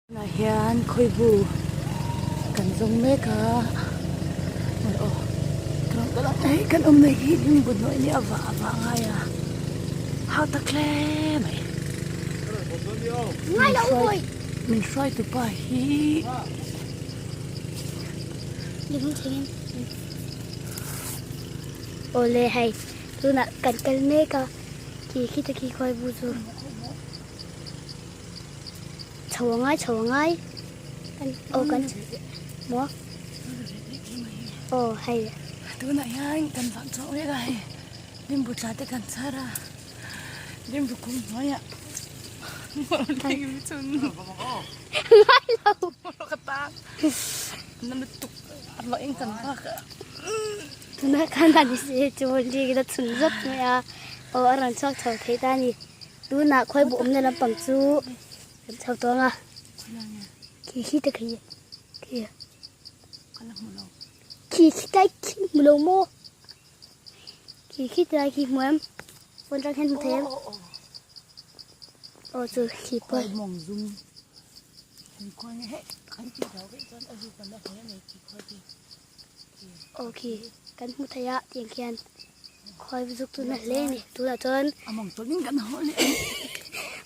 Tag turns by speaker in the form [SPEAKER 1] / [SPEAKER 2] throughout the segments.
[SPEAKER 1] Tunah hian khawibu kan zawng mek a aw hei kan awmna hi limbu hnuai nia vah vah a ngai a hau tak hle mai min hruai tupa hi
[SPEAKER 2] Awle hei tunah kan kal mek a khi khi te khi khawibu chu. Chho a ngai chho a ngai aw kan maw aw hei.
[SPEAKER 1] Tunah hian kan vah chhuak mek a hei limbu tla te kan chhar a limbu kum hnuaiah
[SPEAKER 2] ngai lo
[SPEAKER 1] ka tan na lutuk a hlawh kan bak a.
[SPEAKER 2] Tunah khan a ni si chu lik a chhun zawk mai a aw a rawn chhuak chho thei ta a ni. Tunah khawi bu awmna lampang chu kan chho tawng a, khi khi te khi khi khi khi tlai khi hmu lo maw khi khi tlai khi hmu em phone atang hian hmu thei em aw chu khi pawh aw khi kan hmu thei a tiang khian. Khawi zuk chu na hle a ni tunah chuan
[SPEAKER 1] a mawng tawlh in kan haw leh ang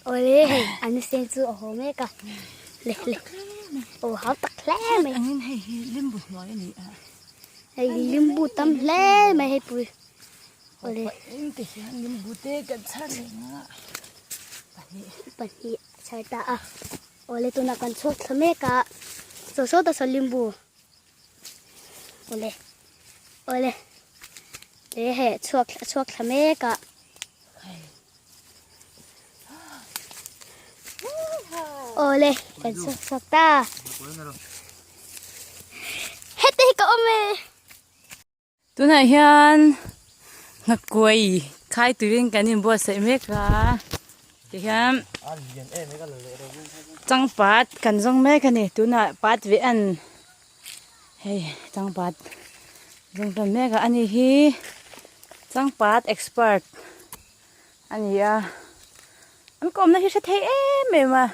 [SPEAKER 2] awle hei an seng chu a haw mek a le le aw hau tak hle mai
[SPEAKER 1] angin hei hi limbu hnuai a ni a
[SPEAKER 2] hei limbu tam hle mai hei pui awle
[SPEAKER 1] eng te hian limbu te kan chhar leh nga pahnih
[SPEAKER 2] pahnih a chhar ta a awle tunah kan chhuak thla mek a saw saw ta saw limbu. Awle awle le hei a chhuak a chhuak thla mek a awle kan chhuak chhuak ta heti hi ka awm e.
[SPEAKER 1] Tunah hian nghakuai khai turin kan inbuatsaih mek a tihian changpat kan zawng mek a ni tunah pat ve an hei changpat zawng tan mek a ani hi changpat expert a ni a an kawmna hi hre thei em em a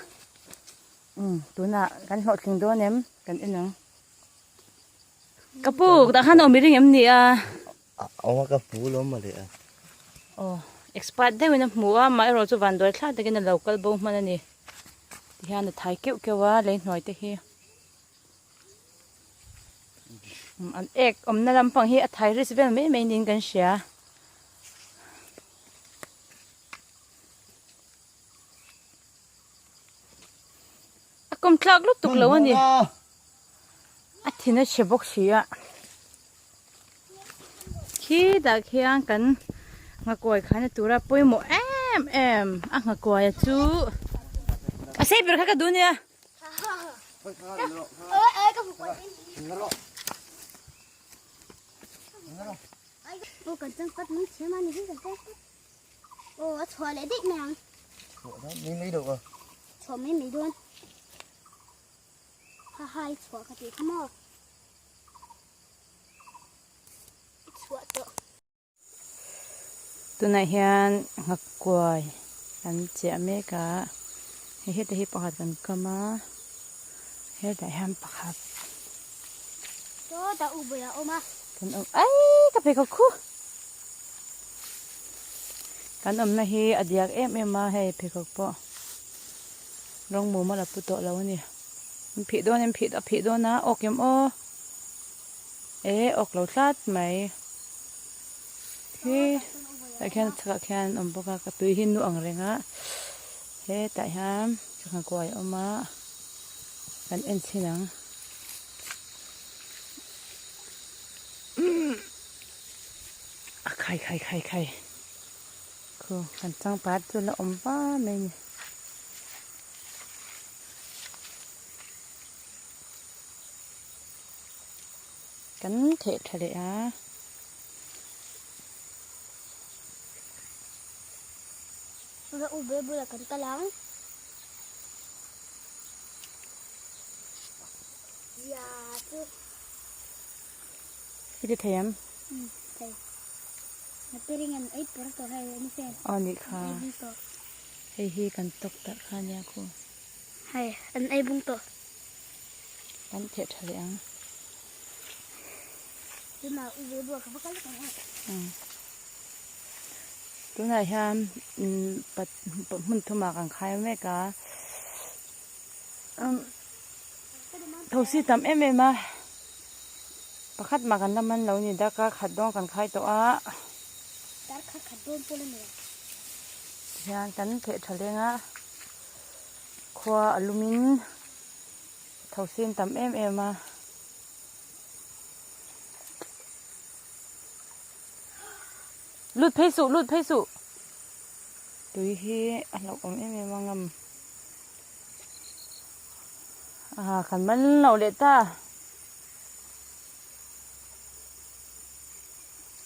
[SPEAKER 1] umm tunah kan hlawhtling dawn em kan en ang. Ka pu, tah khan awm i ring em ni a?
[SPEAKER 3] Awm a ka hmu lo mawle a.
[SPEAKER 1] Aw, expert deuhin a hmu a, amaherawh chu vanduai thlak takin a lo kal bo hman a ni. Tihian a thai keuh keuh a, lei hnuai te hi. An ek awmna lampang hi a thai risk vel mai mai niin kan hria. A kawm tlak lutuk lo a ni. A thin a chhe bawk si a. Khi dah khian kan nghakuai khaina tura pawimawh em em a nghakuaia chu a sei ber kha ka duh nia.
[SPEAKER 2] Aw a chhuah leh daih mai ang.
[SPEAKER 3] Chhuah dawn mai mai loh a.
[SPEAKER 2] Chhuah mai mai dawn. Ha ha i chhuah ka tih kha maw. I chhuah tawh.
[SPEAKER 1] Tunah hian nghakuai an chiah mek a, hei heta hi pakhat kan kam a, hetah hian pakhat.
[SPEAKER 2] Sawtah u bulah a awm a.
[SPEAKER 1] Kan awm ai ka pheikhawk khu. Kan awmna hi a diak em em a hei pheikhawk pawh rawng mumal a pu tawh lo a ni. An phih dawn em phih a phih dawn a awk em aw e awk lo tlat mai hi tah khian chhakah khian an awm bawk a ka tui hi nu ang reng a hetah hian sangha kuai a awm a kan en chhin ang. A khai khai khai khai khu kan changpat chu la awm va mai a ni. Kan theh tha leh a.
[SPEAKER 2] Ra u bul bulah kan kal ang. Zia chu.
[SPEAKER 1] I ti thei em?
[SPEAKER 2] Umm thei. Na piring an ei pawr tawh hei ani fe.
[SPEAKER 1] Aw nih kha. Hei hi kan tawk tak kha nia khu.
[SPEAKER 2] Hei an ei bung tawh.
[SPEAKER 1] Kan theh tha leh ang.
[SPEAKER 2] Tunah u ve buak ka va kal ang a.
[SPEAKER 1] Tunah hian hmun thumah kan khai mek a. Thosi tam em em a. Pakhat mah kan la man lo ni darkar khat dawn kan khai tawh a.
[SPEAKER 2] Darkar khat dawn pawh la ni lo.
[SPEAKER 1] Tihian kan theh tha leng a. Khua a lumin thosi an tam em em a. Lut phei suh lut phei suh. Tui hi a hlauhawm em em a ngam. Ah kan man lo leh ta.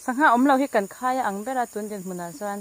[SPEAKER 1] Sangha awm lo hi kan khai a ang ber a tun dinhmunah chuan.